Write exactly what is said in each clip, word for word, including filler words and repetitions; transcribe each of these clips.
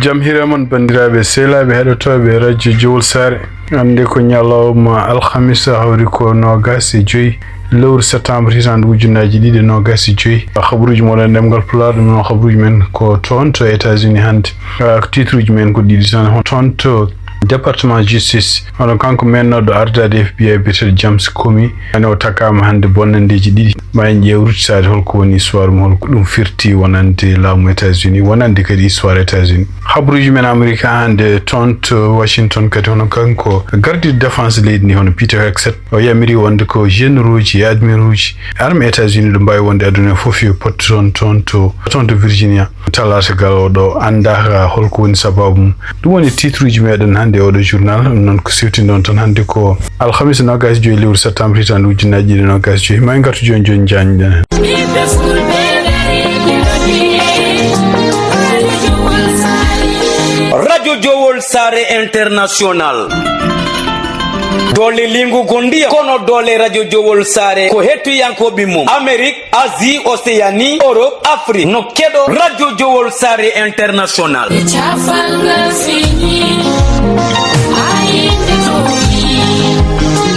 Jam hiire mon, banndiraaɓe sehilaaɓe heɗotooɓe Radio Jowol Saare. Hannde ko ñalawma alhamisa, hawri ko noogas e joy lewru septembre, hitaande ujunnaaji ɗiɗi e noogas e joy. Habaruuji moɗon ɗemngal Pulaar, ɗum noon habaruuji men ko toon to États-Unis hannde. Ah, ko titre uji men ko ɗiɗi tan, toon to département justice. Hono kanko mennooɗo ardaade F B I biyeteeɗo James Comey, ene o takkaama hannde bonnandeeji ɗiɗi. Ma en ƴeew ruttitaade hol ko woni histoire mum, hol ko ɗum firti wonande laamu États-Unis, wonande kadi histoire États-Unis. Habaruuji men Amerika hannde toon to Washington kadi, hono kanko gardiiɗo défense leydi ndi, hono Peter Hegseth, o yamiri wonde ko généraux uji e admiraux uji armée États-Unis ɗo mbaawi wonde aduna fof yo pottu toon, toon to, toon to Virginia. Talaata gal oɗo anndaa hol ko woni sababu mum. Ɗum woni titre uji meɗen hannde e oɗo journal. Ɗum noon ko siwtindon tan hannde ko alhamisa noogas e joy lewru septembre hitaande ujunnaaji ɗiɗi e noogas e joy. Ma en ngartu jooni jooni njañɗen heen. Radio Jowol Saare International. Doole lingu gondiya kono doole Radio Jowol Saare ko hettiyankooɓe mum. Amérique, Asie, Océanie, Europe, Afrique. No keɗo Radio Jowol Saare International.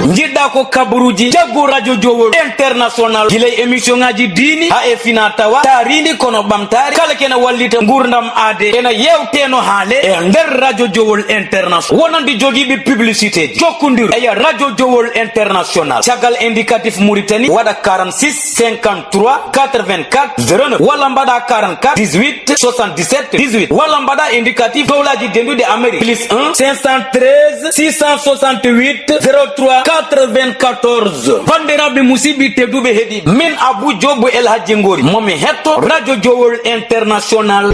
Njiɗɗa ko kabaruuji jaggu Radio Jowol International. Gila e émission ngaji diini ha e fina tawa. Taarindi kono ɓamtaare. Kala kena wallita ngurdam aade. Ena yewteno haale e nder Radio Jowol International. Wonande jogiiɓe publicité ji. Jokkondir e Radio Jowol International. Caggal indicatif Mauritanie waɗa quarante-six cinquante-trois quatre-vingt-quatre zéro neuf walla mbaɗa quarante-quatre dix-huit soixante-dix-sept dix-huit walla mbaɗa indicatif dowlaji dendude Amérique plus un cinq cent treize six cent soixante-huit zéro trois quatre-vingt-quatorze. Bandiraɓe musidɓe tedduɓe heɗiɓe, min Abou Diop El Hadji Ngori, momi hetto Radio Jowol International.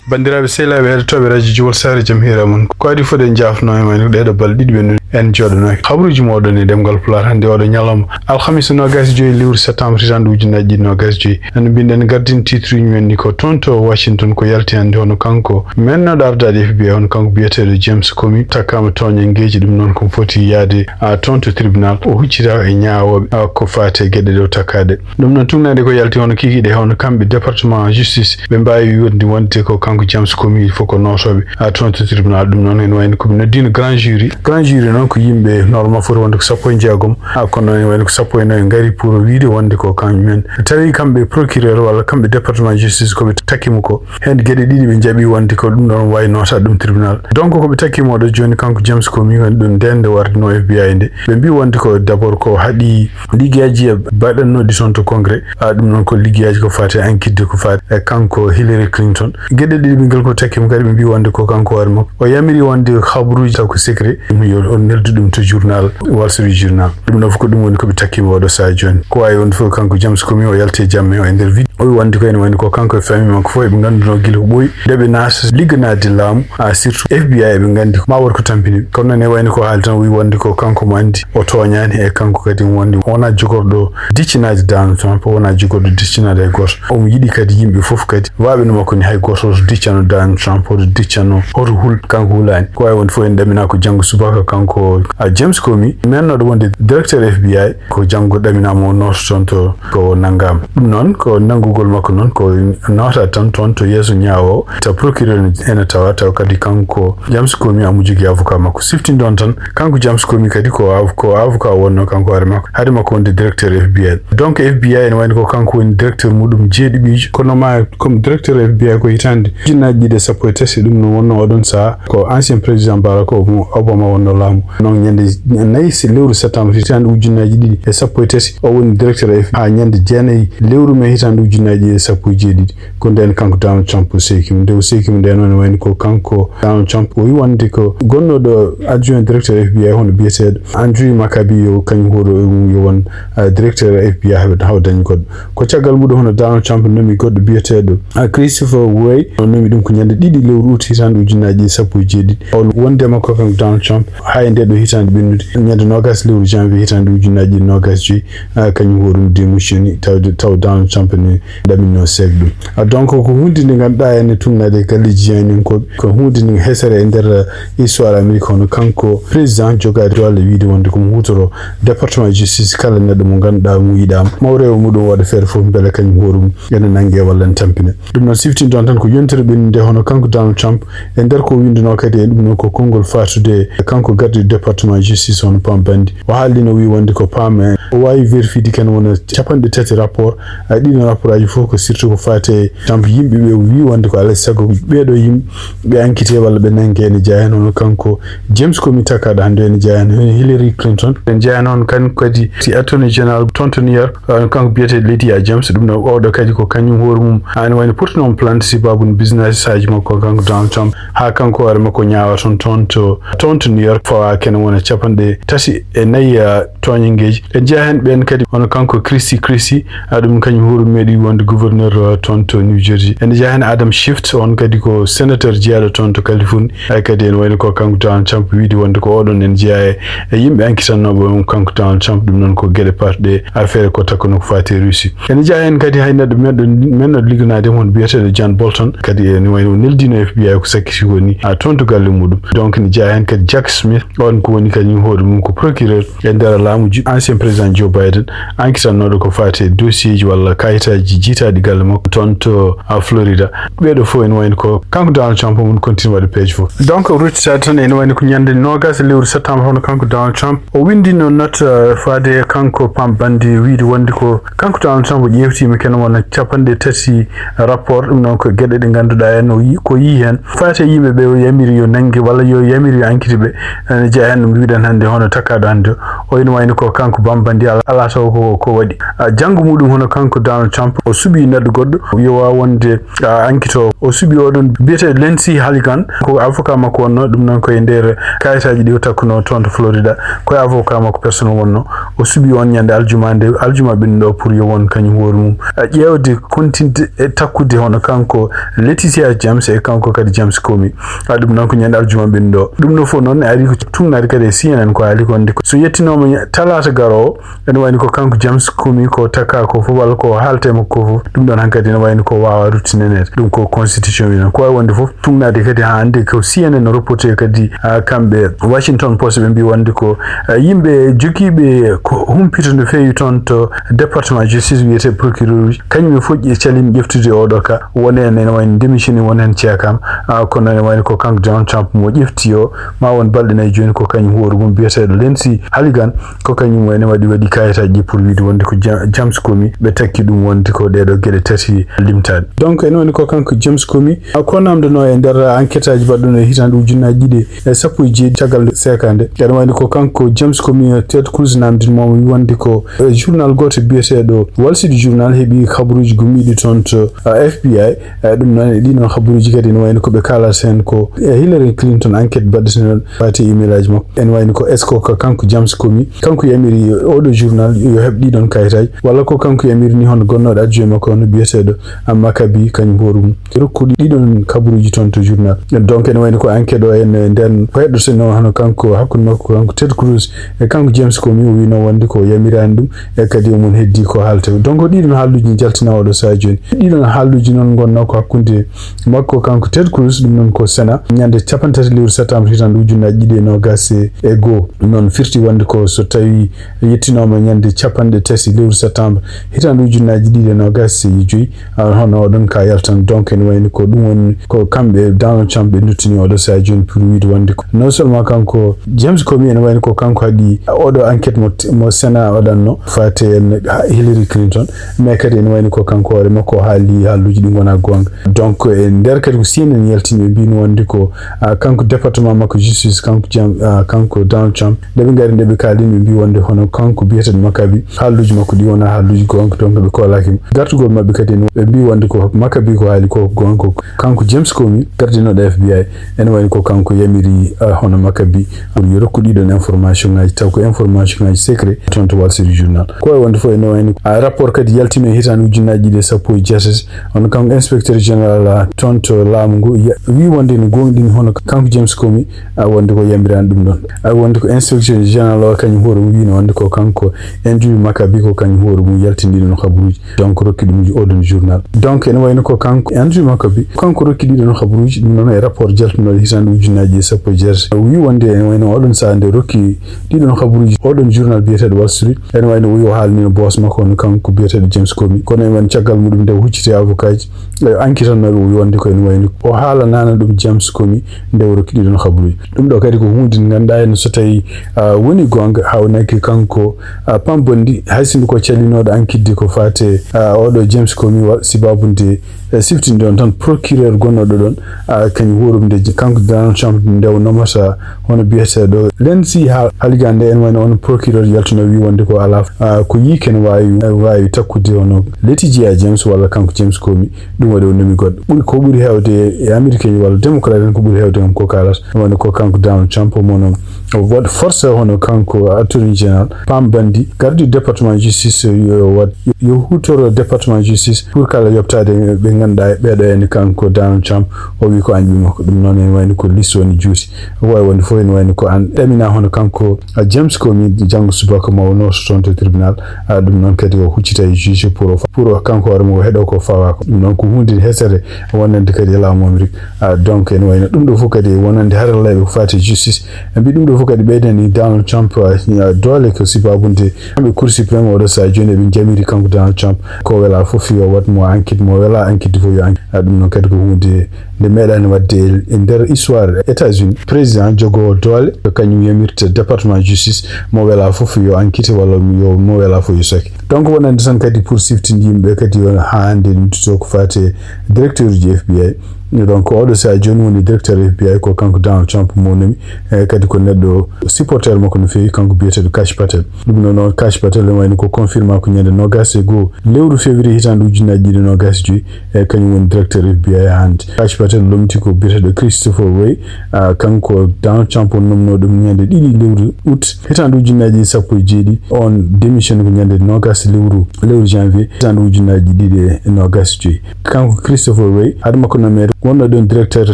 Banndiraaɓe sehilaaɓe heɗotooɓe Radio Jowol Saare, jam hiira mon. Ko adii fof eɗen njaafnoo e mon ko ɗeeɗoo balɗe ɗiɗi ɓennuɗe en njooɗanooki. Habaruuji mooɗon e ɗemngal Pulaar hannde oɗo ñalawma alhamisa noogaas e joy lewru septembre hitaande ujunnaaji ɗiɗi noogaas e joy. No mbinɗen gardin titre uji men ni ko toon to Washington ko yalti hannde hono kanko mennooɗo ardaade F B I hono kanko biyeteeɗo James Comey takkaama tooñanngeeji ɗum noon ko foti yaade a toon to tribunal o huccita e ñaawooɓe a ko faati e geɗe ɗe o takkaade. Ɗum noon, tugnaade ko yalti hono kikiiɗe, hono kamɓe département justice, ɓe mbaawi wonde, wonde ko kanko James Comey fof ko nootooɓe, a, toon to tribunal. Ɗum noon, ene wayno ko ɓe noddiino grand jury. Grand jury noon ko yimɓe, normalement, foti wonde ko sappo e jeegom, a, kono ene wayno ko sappo e nayi ngari pour wiyde wonde ko kamɓe men. Tawi kamɓe procureur walla kamɓe département justice ko ɓe takki mo ko, heen geɗe ɗiɗi ɓe njaɓi wonde ko ɗum ɗoon waawi nootaade ɗum tribunal. Donc, ko ɓe takki mo ɗo jooni, kanko James Comey, woni ɗum ndeen nde wardinoo F B I nde. Ɓe mbii wonde ko d'abord ko haɗi liggeyaaji baɗannooɗi toon to Congrès. A, ɗum noon ko liggeyaaji ko faati e ankitde ko faati e kanko Hillary Clinton. Geɗe ɗiɗi ɓinngel ko takki mo kadi, ɓe mbii wonde ko kanko hoore makko. O yamiri wonde habaruuji taw ko secret, ɗum yo o neldu ɗum to journal Wall Street Journal. Ɗum ɗo fof ko ɗum woni ko ɓe takki mo oɗo sahaa jooni. Ko waawi wonde fof kanko James Comey o yalti e jamma o e nder vidéo. O wi wonde ko ene wayno ko kanko e famille makko fof eɓe nganndunoo gila ko ɓooyi. Nde ɓe naata ligganaade laamu, a, surtout F B I eɓe nganndi ma won ko tampini. Kono noon ene wayno ko haali tan o wi wonde ko kanko mo anndi o tooñaani e kanko kadi wonde wonaa jogorɗo diccinaade Donald Trump, wonaa jogorɗo diccinaade hay gooto. Omo yiɗi kadi yimɓe fof kadi waaɓe no makko ni hay gooto hoto diccano Donald Trump, hoto diccano, hoto hul, kanko hulaani. Ko waawi wonde fof en ɗaminaa ko janngo subaka kanko, a, James Comey, mennooɗo wonde directeur F B I, ko janngo ɗaminaa mo o nooto toon to ko nanngaama. Ɗum noon ko nanngugol makko noon ko nootaade tan toon to yeeso ñaawoowo, taw procureur ene tawa, taw kadi kanko James Comey omo jogii avocat makko. Siftinde on tan, kanko James Comey kadi ko av-, ko avocat wonnoo kanko hoore makko, hade makko wonde directeur F B I. Donc F B I ene wayno ko kanko woni directeur muɗum jeeɗiɓiijo, kono ma comme directeur F B I ko hitaande ujunnaaji ɗiɗi e sappo e tati, ɗum no wonnoo oɗon sahaa ko ancien président Barack Ob-, Obama wonnoo laamu. Donc ñande nayi se-, lewru septembre hitaande ujunnaaji ɗiɗi e sappo e tati, o woni directeur F B I haa ñande jeenayi lewru mai hitaande ujunnaaji ɗiɗi e sappo e jeeɗiɗi. Ko ndeen kanko Donald Trump o seeki mo. Nde o seeki mo ndeen, ene wayno ko kanko Donald Trump o wi wonde ko gonnooɗo adjoint directeur F B I hono biyeteeɗo Andrew McCabe yo kañum huuro e mum yo won, a, directeur F B I haw, haw dañi goɗɗo. Ko caggal muɗum hono Donald Trump nomi goɗɗo biyeteeɗo, a, Christopher Wray, o Ɗum ko ñande ɗiɗi lewru ut hitaande ujunnaji ɗiɗi sappo e jeeɗiɗi. Wonde makko kanko Donald Trump, haa e nde ɗo hitaande ɓennude, ñande noogas lewru janvier hitaande ujunnaji ɗiɗi noogas joyi, ah, kañum hoɗum démissioni, tawde taw Donald Trump ne ɗaminno seek ɗum. Ah, donc ko huunde nde ngannduɗaa ene tuugnaade e galleeji jeyaninkooɓe, ko huunde nde hesere e nder, eh, histoire Amérique, hono kanko président jogaade doole wiide wonde ko mo huutoro département justice kala neɗɗo mo ngannduɗaa mo yiɗaama, maw rewo muɗum waɗa feere fof mbele kañum hoore mum ene nannge walla ene tampine. Ɗum noon siftinton tan ko yontere ɓennude hono kanko Donald Trump e nder ko windunoo kadi e ɗum noon ko konngol faatude e kanko gardiiɗo département justice hono Pam Bondi. O haalino wi wonde ko Pam e o waawi vérifiede ken wona capanɗe tati rapport. A ɗiɗon rapport aji fof ko surtout ko faate e Trump yimɓe ɓe o wi wonde ko alaa e sago ɓeeɗo yimɓe ɓe enquête walla ɓe nannge ene jeyaa heen hono kanko James Comey takkaɗo hannde ene jeyaa heen Hillary Clinton. Ene jeyaa heen on kan kadi si attorney general toon to New York, on kanko biyetee Letitia James, ɗum ɗo oɗo kadi ko kañum hoore mum ene wayno portinooma plainte si babun business aji makko kanko Donald Trump, haa kanko hoore makko ñaawa toon, toon to, toon to New York, fawa kene wona capanɗe tati e nayi, ah, tooñanngeeji. Ene jeyaa heen ɓeen kadi hono kanko Christie Christie, ah, ɗum kañum hoore mum meeɗi wonde gouverneur, ah, toon to New Jersey. Ene jeyaa heen Adam Schiff, on kadi ko sénateur jeyaɗo toon to Californie. Hay kadi ene wayno ko kanko Donald Trump wiide wonde ko oɗon ene jeyaa e, e yimɓe enquêtannooɓe on kanko Donald Trump. Ɗum noon ko geɗe parɗe affaire ko takkuno ko faati e Russie. Ene jeyaa heen kadi hay neɗɗo meɗɗo, meɗɗo ligganaade e mon biyeteeɗo John Bolton. Kadi ene wayno o neldino F B I ko sakkiti ko ni, ah, toon to galle muɗum. Donc ene jeyaa heen kadi Jack Smith, on ko woni kañum hoore mum ko procureur e nder laamu ju-, ancien président Joe Biden, enquêtannooɗo ko faati e dossier ji walla kayitaaji jiytaaɗi galle makko toon to, ah, Florida. Ɓeeɗo fof ene wayno ko kanko Donald Trump mun continue waɗa peeje fof. Donc o ruttitaade tan ene wayno ko ñande noogas lewru septembre hono kanko Donald Trump o winndino note, eh, faade e kanko Pam Bondi wiide wonde ko kanko Donald Trump o ƴeewtiima kene wona capanɗe tati rapport, ɗum noon ko geɗe ɗe ngannduɗaa en o yi-, ko yii heen. Faati e yimɓe ɓe o yamiri yo nannge walla yo yamir yo enquête ɓe, ene jeyaa heen ɗum mbiɗen hannde hono takkaɗo hannde o ene wayno ko kanko Pam Bondi ala, alaa taw ko, ko waɗi. Ah, janngo muɗum hono kanko Donald Trump o suɓii neɗɗo goɗɗo yo waaw wonde, ah, enquête o, o suɓii oɗon biyeteeɗo Lindsey Halligan, ko avocat makko wonnoo, ɗum noon ko e nder kayitaaji ɗi o takkunoo toon to Florida, ko e avocat makko personnel wonnoo. O suɓii on ñande aljuma nde, aljuma ɓennuɗo pour yo won kañum hoore mum, ah, ƴeewde, kontinde e takkude hono kanko Letitia James e kanko kadi James Comey. Ah, ɗum noon ko ñande aljuma ɓennuɗo. Ɗum ɗo fof noon ari ko tuugnaade kadi e C N N ko haali ko wonde ko so yettinooma ña-, talaata garoowo, ene wayno ko kanko James Comey ko takka ko fof walla ko haalte makko ko fof, ɗum ɗon hankadi ene wayno ko waawaa ruttineede. Ɗum ko constitution wi noon. Ko wawi wonde fof tuugnaade kadi haa hannde ko C N N reporté kadi, ah, kamɓe Washington Post ɓe mbi wonde ko, ah, yimɓe jogiiɓe ko humpito no feewi toon to département justice wiyetee procureur uji, kañum e fof ƴe-, calin ƴeftude oɗo ka. Won heen ene wayno démissionné, won heen ceekaama. Ah, kono ene wayno ko kanko Donald Trump mo ƴefti o, ma won balɗe nayi jooni ko kañum hoore mum biyeteeɗo Lindsey Halligan, ko kañum ene waɗi, waɗi kayitaaji ɗi pour wiide wonde ko Ja-, James Comey ɓe takki ɗum wonde ko ɗeeɗo geɗe tati limtaaɗe. Donc ene wayno ko kanko James Comey, ah, ko namdano e nder enquête aji baɗɗuno e hitaande ujunnaaji ɗiɗi e sappo e jeeɗiɗi caggal nde seekande. Ene wayno ko kanko James Comey, eh, Ted Cruz namdinoomo wi wonde ko, eh, journal gooto biyeteeɗo Wall Street Journal heɓi kabaruuji gummiiɗi toon to, eh, F B I. Eh, ɗum noon e ɗii noon kabaruuji kadi ene wayno ko ɓe kaalata heen ko, eh, Hillary Clinton enquête baɗɗetenooɗo faati e email aji makko. Ene wayno ko est-ce que ko kanko James Comey, kanko yamiri oɗo journal yo heɓ ɗii ɗoon kayitaaji, walla ko kanko yamiri ni hono gonnooɗo adjoint makko hono biyeteeɗo, ah, Maccabee kañum hoore mum. Rokkuɗi ɗiɗon kabaruuji toon to journal. Donc ene wayno ko enquête o en, e nden ko heɗɗotenoo hono kanko hakkunde makko kanko Ted Cruz e kanko James Comey o wiino wonde ko yamiraani ɗum e kadi omon heddi ko haalte. Donc ɗiɗon haaluuji ne jaltina oɗo sahaa jooni. Ɗiɗon haaluuji noon ngonnoo ko hakkunde makko kanko Ted Cruz, ɗum noon ko Sénat, ñande capanɗe tati lewru septembre hitaande ujunnaaji ɗiɗi e noogas e goo. Ɗum noon firti wonde ko so tawi yettinooma ñande capanɗe tati lewru septembre hitaande ujunnaaji ɗiɗi e noogas e joyi, ah, hono oɗon ka yaltan. Donc ene wayno ko ɗum woni ko kamɓe Donald Trump ɓe duttini oɗo sahaa jooni pour wiide wonde ko non seulement kanko James Comey ene wayno ko kanko haɗi oɗo enquête mo, mo Sénat waɗanno faate en ha Hillary Clinton, mais kadi ene wayno ko kanko hoore makko haali haaluuji ɗi ngonaa goonga. Donc e nder kadi ko C N N yaltini ɓe mbino wonde ko, ah, kanko département makko justice kanko Jam-, ah, kanko Donald Trump nde ɓe ngari nde ɓe kaalini ɓe mbi wonde hono kanko biyeteeɗo Maccabee haaluuji makko ɗi wonaa haaluuji goonga, donc ɓe koolaaki mo. Gartugol maɓɓe kadi ene ɓe mbi wonde ko Maccabee ko haali ko goonga, ko kanko James Comey gardinooɗo F B I ene wayno ko kanko yamiri, ah, hono Maccabee pour yo rokku ɗiɗon information ngaji taw ko information ngaji secret toon to Wall Street Journal. Ko wawi wonde fof ene wayno, ah, rapport kadi yaltino e hitaande ujunnaaji ɗiɗi e sappo e jeetati, hono kanko inspecteur général ah, toon to laamu ngu, ya-, wi wonde no gooŋɗini hono kanko James Comey, ah, wonde ko yamiraani ɗum ɗoon. Ah, wonde ko inspecteur général o kañum hoore mum wiino wonde ko kanko Andrew McCabe ko kañum hoore mum yaltini ɗiɗon habaruuji. Donc rokki ɗum oɗon journal. Donc ene wayno ko kanko Andrew McCabe, kanko rokki ɗiɗon habaruuji, ɗum noon e rapport jaltunooɗo hitaande ujunnaaji sappo e jeetati. Wi wonde ene wayno oɗon sahaa nde rokki ɗiɗon habaruuji oɗon journal biyeteeɗo Wall Street. Ene wayno o wi o haalnino boss makko on kanko biyeteeɗo James Comey. Kono ene wayno caggal muɗum nde o hucciti e avocat ji, e enquêtannooɓe o wi wonde ko ene wayno o haalanaano ɗum James Comey nde o rokki ɗiɗon habaruuji. Ɗum ɗo kadi ko huunde nde ngannduɗaa ene so tawi, ah, woni goonga, haawnaki kanko, ah, Pam Bondi, hay sinno ko calinooɗo enquête ko faate, ah, oɗo James Comey wa-, sibabu nde, eh, siftinde on tan procureur gonnooɗo ɗoon, ah, kañum hoore mum nde je-, kanko Donald Trump nde o nomata hono biyeteeɗo Lindsey Ha-, Hooligan nde ene wayno on procureur yaltuno wi wonde ko alaa, ah, ko yiike ne waawi, waawi takkude hono Letitia James walla kanko James Comey. Ɗum waɗi o nomi goɗɗo. Ɓuri, ko ɓuri heewde e Amérique walla démocrate en, ko ɓuri heewde kam ko kaalata. Woni ko kanko Donald Trump, mo noon o waɗ forcé hono kanko attorney general, Pam Bondi, gardiiɗo département justice, yo waɗ, yo huutoro département justice pour kala yoɓtaade ɓe ngannduɗaa ɓeeɗo en, kanko Donald Trump, o wi ko añɓe makko. Ɗum noon ene wayno ko liste woni juuti. Ko wawi wonde fof ene wayno ko an ɗamina hono kanko, ah, James Comey janngo subaka ma o nooto toon to tribunal. Ah, ɗum noon kadi o huccita e juge pour o fa-, pour o kanko hoore mum o heɗo ko fawa ko. Ɗum noon ko huunde hesere wonande kadi e laamu Amérique. Ah, donc ene wayno ɗum ɗo fof kadi wonande haralleeɓe ko faati e justice. Ɓe mbi ɗum ɗo fof kadi ɓeydani Donald Trump, ah, doole ko sibabu nde kamɓe Cour suprême oɗo sahaa jooni eɓe jamiri kanko Donald Trump ko wela fof yo waɗ mo enquête, mo wela enquête fof yo enquête. Ah, ɗum noon kadi ko huunde nde meeɗaani waɗde e, e nder histoire États-Unis. Président jogoowo doole, ko kañum yamirta département justice, mo wela fof yo enquête walla yo mo wela fof yo sooke. Donc wonande tan kadi pour siftinde yimɓe kadi on haa hannde luttotoo ko faati e directeur ji F B I. Donc oɗo sahaa jooni woni directeur F B I ko kanko Donald Trump mo nomi, e kadi ko neɗɗo supporter makko no feewi, kanko biyeteeɗo Kash Patel. Ɗum noon, noon Kash Patel ene wayno ko confirma ko ñande noogaas e goo lewru février hitaande ujunnaaji ɗiɗi noogaas e joyi, e kañum woni directeur F B I hannde. Kash Patel lomti ko biyeteeɗo Christopher Wray, ah, kanko Donald Trump nomno ɗum ñande ɗiɗi lewru août hitaande ujunnaaji ɗiɗi sappo e jeeɗiɗi. On démissionné ko ñande noogaas lewru, lewru janvier hitaande ujunnaaji ɗiɗi e noogaas e joyi. Kanko Christopher Wray, hade makko nommeede, wonno ɗon directeur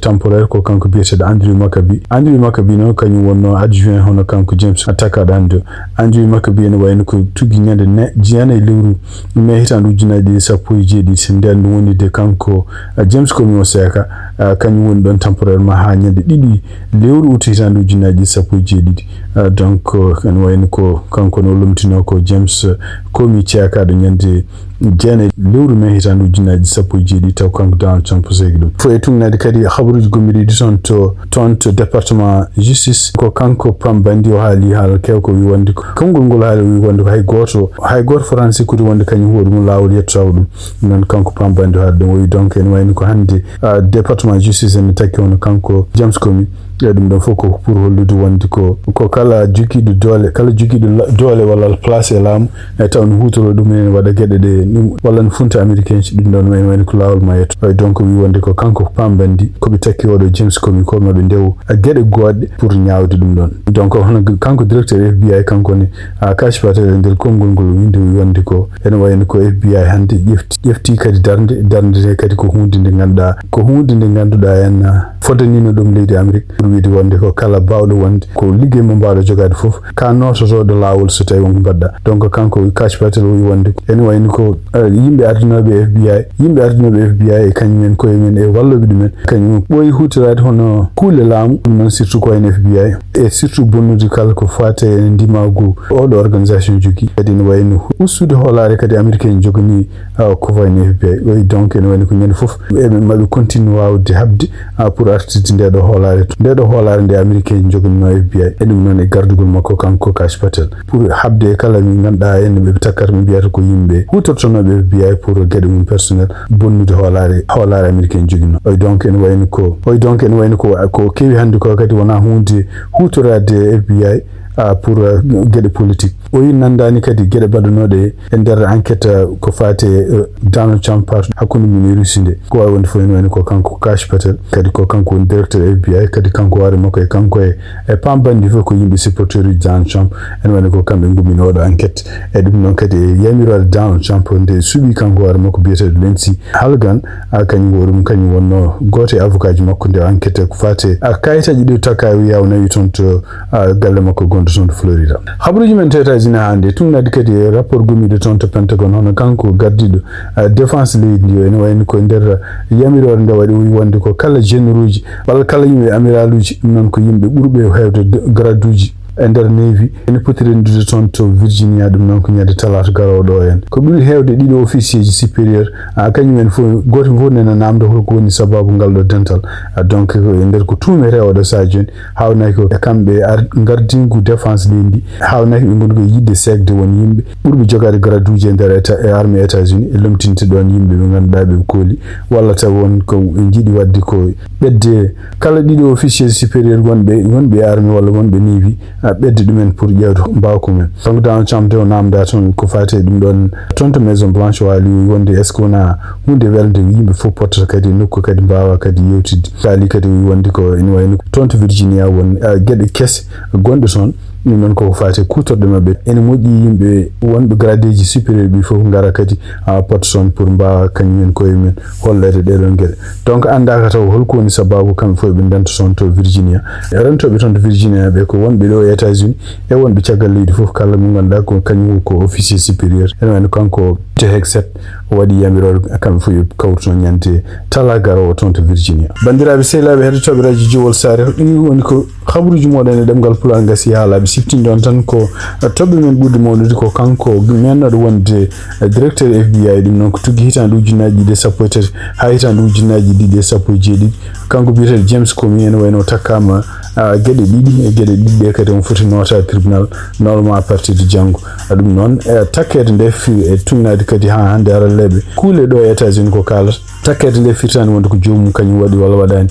temporaire ko kanko biyeteeɗo Andrew McCabe. Andrew McCabe noon kañum wonno adjoint hono kanko James Tucker ɗan ɗo. Andrew McCabe ene wayno ko tuggi ñande ne-, jeenayi lewru mai hitaande ujunnaaji ɗiɗi sappo e jeeɗiɗi. Nden ɗum woni de kanko, ah, James Comey o seeka, ah, kañum woni ɗon temporairement haa ñande ɗiɗi lewru août hitaande ujunnaaji ɗiɗi sappo e jeeɗiɗi. Ah, donc, ah, ene wayno ko kanko no lomtino ko James Comey ceekaaɗo ñande jeenayi lewru mai hitaande ujunnaaji sappo e jeeɗiɗi, taw kanko Donald Trump seeki ɗum. Fof e tugnaade kadi habaruuji gommiɗi ɗi toon to, toon to département justice, ko kanko Pam Bondi o haali haala keew ko wi wonde ko, konngol ngol haali o wi wonde ko hay gooto, hay gooto fotaani sikkude wonde kañum hoore mum laawol yettotaako ɗum. Ɗum noon kanko Pam Bondi o haali ɗum. O wi donc ene wayno ko hannde, ah, département justice ene takki hono kanko James Comey. E ɗum ɗon fof ko pour hollude wonde ko, ko kala jogiiɗo doole, kala jogiiɗo la-, doole walla place e laamu, e taw no huutoroo ɗum ene waɗa geɗe ɗe, ɗum, walla no funta américain ji, ɗum ɗon ene wayno ko laawol ma yetto. Way donc wi wonde ko kanko Pam Bondi, ko ɓe takki oɗo James Comey ko maɓe ndewo geɗe goɗɗe pour ñaawde ɗum ɗon. Donc hono g-, kanko directeur F B I kanko ne, ah, Kash Patel e nder konngol ngol o windi o wi wonde ko ene wayno ko F B I hannde ƴefti, ƴefti kadi darnde, darnde nde kadi ko huunde nde ngannduɗaa, ko huunde nde ngannduɗaa en, ah, fodanino ɗum leydi Amérique pour wiide wonde ko kala baawɗo wonde ko liggey mo mbaawɗo jogaade fof, ka noototooɗo laawol so tawi won ko mbaɗɗa. Donc kanko Kash Patel o wi wonde ene wayno ko, eh, yimɓe ardinooɓe F B I, yimɓe ardinooɓe F B I e kañum en koye mum e wallooɓe ɗumen, kañum ɓooyi huutoraade hono kuule laamu, ɗum noon surtout ko wayno F B I, e surtout bonnude kala ko faati e ndimaagu oɗo organisation jogii. Kadi ene wayno ustude hoolaare kadi américain joganii ah, ko fayi no F B I. Oyi, donc, ene wayno ko ñande fof, eɓe maɓe continue waawde haɓde, ah, pour artirde nde ɗo hoolaare to. Nde ɗo hoolaare nde américain joginno F B I. E ɗum noon e gardugol makko kanko Kash Patel. Pour haɓde e kala ɓe ngannduɗaa en ɓe takkata ɓe mbiyata ko yimɓe huutortonooɓe F B I pour geɗe mum personnel, bonnude hoolaare, hoolaare américain joginno. Oyi, donc, ene wayno ko, oyi, donc, ene wayno ko, ko kewi hannde ko kadi wonaa huunde huutoraade F B I, ah, pour, ah, geɗe politique. O wi nanndaani kadi geɗe mbaɗanooɗe e nder enquête, ah, ko faati e, eh, Donald Trump parti hakkunde mum e Russie nde. Ko wawi wonde fof ene wayno ko kanko Kash Patel, kadi ko kanko woni directeur F B I, kadi kanko hoore makko e kanko e e pambandi fof ko yimɓe supporter uji Donald Trump. Ene wayno ko kamɓe gummino oɗo enquête. E ɗum noon kadi e yamiroore Donald Trump nde suɓi kanko hoore makko biyeteeɗo Lindsey Hooligan, a kañum o ɗum kañum wonno gooto e avocat ji makko nde enquête ko fate a kayitaji ɗi takka o yaw nawi toon to a galle makko gonɗo toon to Florida. Habaruji men to États-Unis hannde tunnadi kadi e rapport gommiɗo toon to Pentagon hono kanko gardiɗo a défense leydi ndi ene wayno ko nder yamiroore nde waɗi woni wonde ko kala généraux ji walla kala yimɓe amiraluji ɗum noon ko yimɓe ɓurɓe heewde graduji e nder Navy ene poti renndude toon to Virginia, ɗum noon ko ñande talaata garoowo ɗo en. Ko ɓuri heewde ɗiɗo officier ji supérieur a kañum en fof gooto fof nena namdo holko woni sababu ngal ɗo dental. A donc ko e nder ko tuumete oɗo saha jooni hawnaki ko e kamɓe ar gardingu défense leydi ndi hawnaki ɓe ngoni ko yidde seekde won yimɓe ɓurɓe jogaade graduji e nder état e armée États-Unis e lomtinte ɗoon yimɓe ɓe ngannduɗaa ɓe kooli walla taw won ko ɓe njiɗi waɗde ko ɓedde kala ɗiɗo officier supérieur wonɓe wonɓe e armée walla wonɓe Navy a ɓedde ɗumen pour ƴeewde mbawka mumen. Kanko Donald Trump de o namda toon ko fati e ɗum ɗon toon to Maison Blanche o haali wonde est ce que wona hunde welde yimɓe fof pottata kadi e nokku kadi mbawa kadi yewtidde. Haali kadi wonde ko ene wayno toon to Virginia won geɗe kese gonɗe toon. Ɗum noon koko fati e kuutorɗe maɓɓe ene moƴƴi yimɓe wonɓe gradeji supérieur ɓi fof ngara kadi a potta toon pour mbawa kañumen koye mumen hollede ɗeɗon geɗe. Donc anndaka taw holko woni sababu kamɓe fof ɓe ndenta toon to Virginia. Rentoɓe toon to Virginia ɓe ko wonɓe ɗo e États-Unis e wonɓe caggal leydi fof kala mo ngannduɗaa ko kañum ko officier supérieur ene wayno kanko Jehek Set o waɗi yamiroore kamɓe fof yo kawruto ñande tala garowo toon to Virginia. Banndiraaɓe sehlaaɓe heɗotooɓe radio Jiwol Saare ɗum woni ko habaruji moɗon e ɗemgal Pulaar ngasi haalaaɓe siftinɗon tan ko toɓɓe men ɓurɗe mawnude ko kanko mennoɗo wonde directeur F B I ɗum noon ko tuggi hitaande ujunnaji ɗiɗi e sappo e tati haa hitaande ujunnaji ɗiɗi e sappo e jeeɗiɗi. Kanko biyeteeɗo James Comey ene wayno takkama geɗe ɗiɗi e geɗe ɗiɗi ɗe kadi on foti noota tribunal normalement à partir de janngo. Ɗum noon e takkede nde fi e tunnade kadi ha hannde aralleɓe kuule ɗo e États-Unis ko kaalata takkede nde firtani wonde ko joomum kañum waɗi walla waɗani.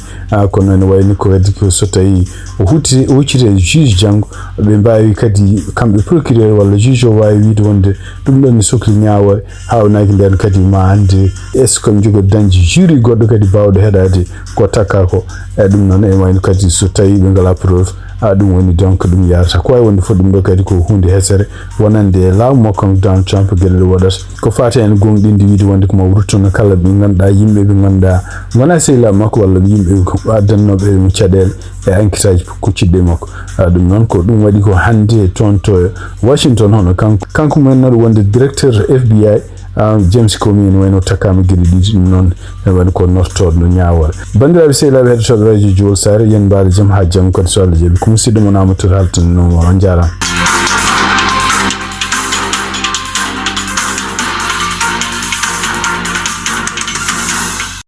Kono ene wayni ko kadi ko so tawi o huccite juge janngo ɓe mbawi kadi kamɓe procureur walla juge o wawi wiide wonde ɗum ɗon ne sokli ñawore. Hawnaki nden kadi ma ande est ce que jogo dañde jury goɗɗo kadi bawɗo heɗade ko takka ko. E ɗum noon e wayno kadi so tawi ɓe ngala preuve a ɗum woni donc ɗum yarata ko wawi wonde fof ɗum ɗo kadi ko hunde hesere wonande e laamu makko Donald Trump geɗe ɗe waɗata ko fati en gonɗinde wiide wonde ko ma ruttono kala ɓe ngannduɗa yimɓe ɓe ngannduɗa wona sehilaɓe makko walla yimɓe addannoɓe mo caɗele e enquête aji kuccitɗe makko. Ɗum noon ko ɗum waɗi ko hannde toon to Washington hono kanko kanko men noɗo wonde directeur F B I. James Comey ene wayno takkama geɗe ɗiɗi ɗum noon ene waɗi ko nortoɗo ñawore. Banndiraaɓe sehilaɓe heɗotoɓe radio Jiwol Saare yen mbaɗo jam ha janngo kadi so Allah jaɓi ko musidɗo mon Amadou Touré haltannomo on jarama.